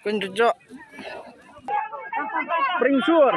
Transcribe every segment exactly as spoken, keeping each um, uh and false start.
Kun jujok. Pring sur.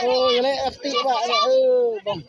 Oh, ya le F T ba, ya le, eh, bang.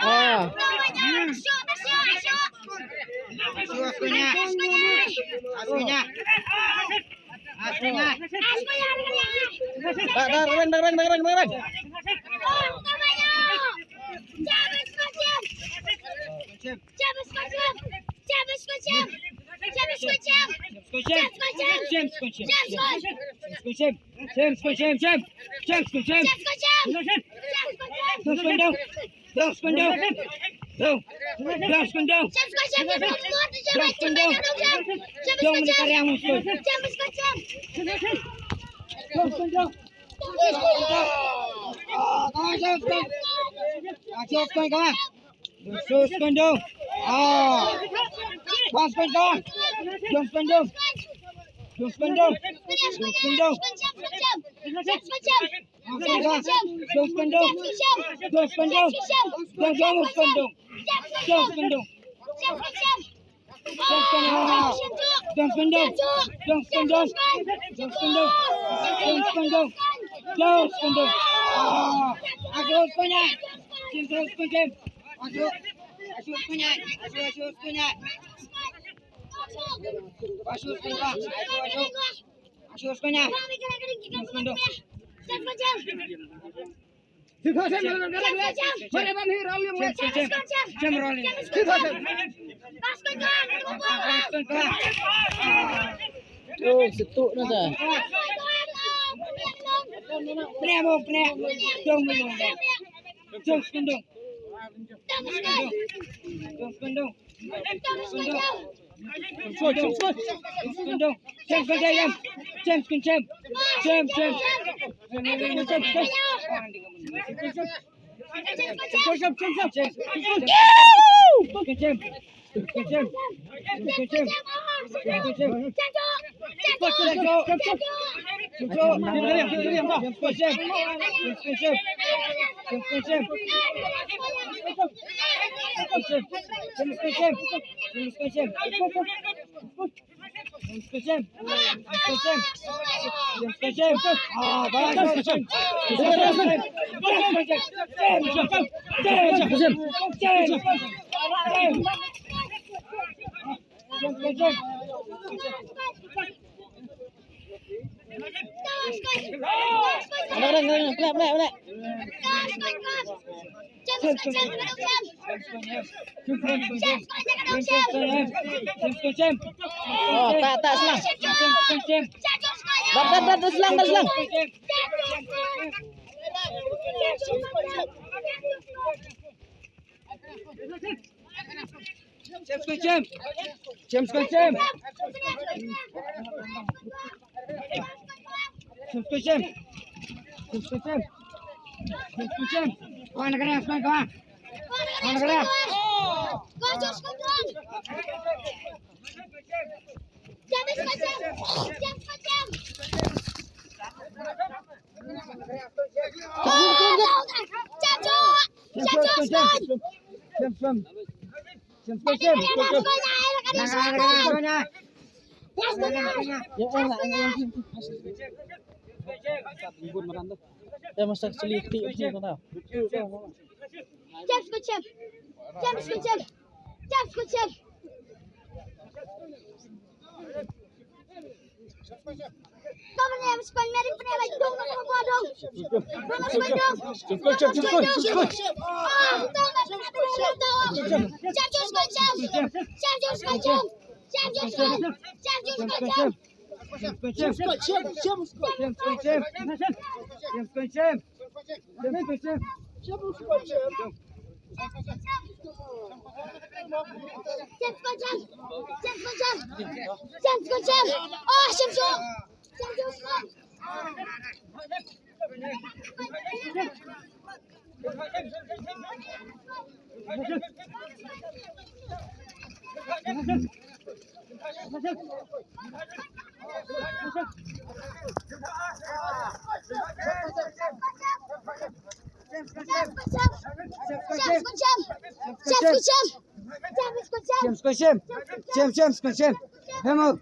Ah. Dah, dah, reng, dah, reng, dah, reng, dah, reng. Dong skundong. Dong skundong. Dong skundong. Dong skundong. Dong skundong. Ah. Dong skundong. Dong skundong. Dong skundong. Dong skundong. Dong skundong. Dong skundong. Dong skundong. Dong skundong. Dong skundong. Dong skundong. Dong skundong. Dong skundong. Dong skundong. Dong skundong. Ah, asu skundong. Kim asu skundong. Asu, asu skundong. Asu, asu skundong. Asu skundong. Asu, asu. Asu skundong. Dong skundong. Oh, situ na ta. Pneh mo, pneh. Dong mo. Dong skundong. Dong skundong. Dong skundong. Dong skundong. Chem skundong, chem. Chem skundong, chem. Chem, chem. Oh, tak, tak, selang. Dah, dah, dah, dah, selang, dah, selang. Chem skul chem. Chem skul chem. Chem skul chem. Chem skul chem. Chem skul chem. Wan kena, wan kena. Wan kena. Chem skul chem. Chem skul chem. Chem skul chem. Chem skul chem. Chem, chem skul chem. Hemo.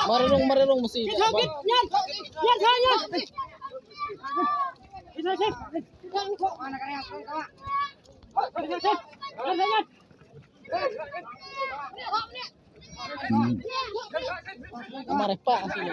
Marerong, marerong mesti. Mare pa sini.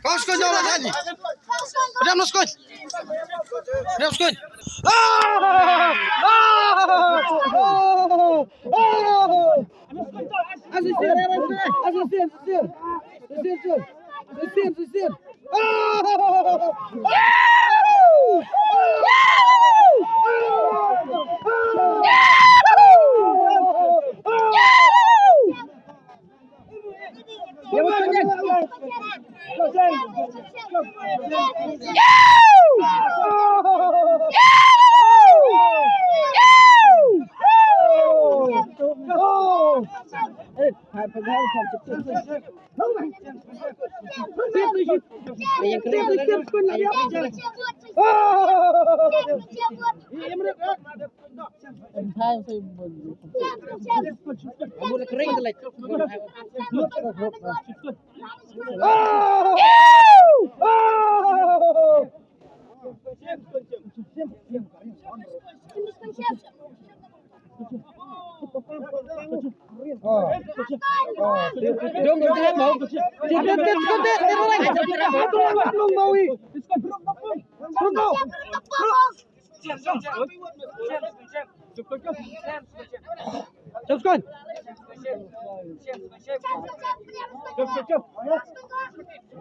Kau skut jauh lah tadi. Pejam lu skut. Pejam skut. Ah! Ah! Oh! Oh! Asisir, asisir, asisir. Asisir, asisir. Asisir, asisir.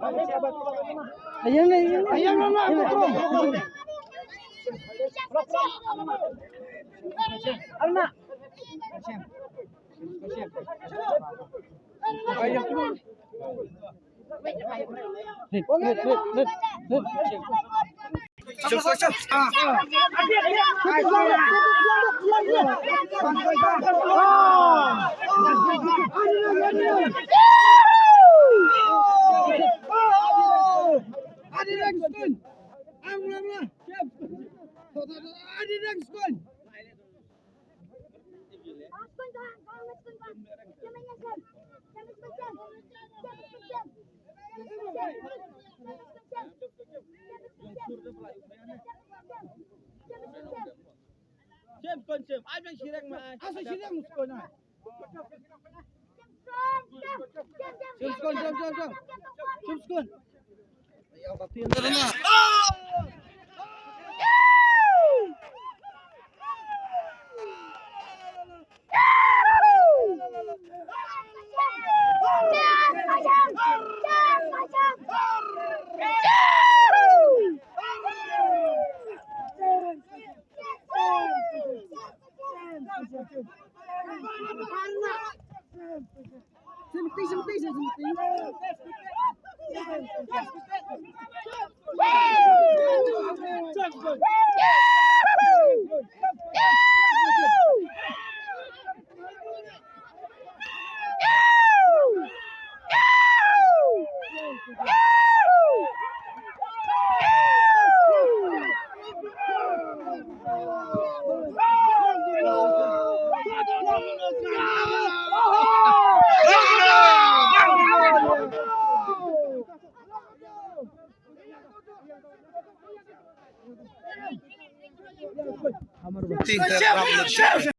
Ayan na, ayan na. Ayan na, na. Shem skon shem, ai bang shirang ma ai. Asa shirang skon ai. Shem skon, shem, shem, shem. Shem skon.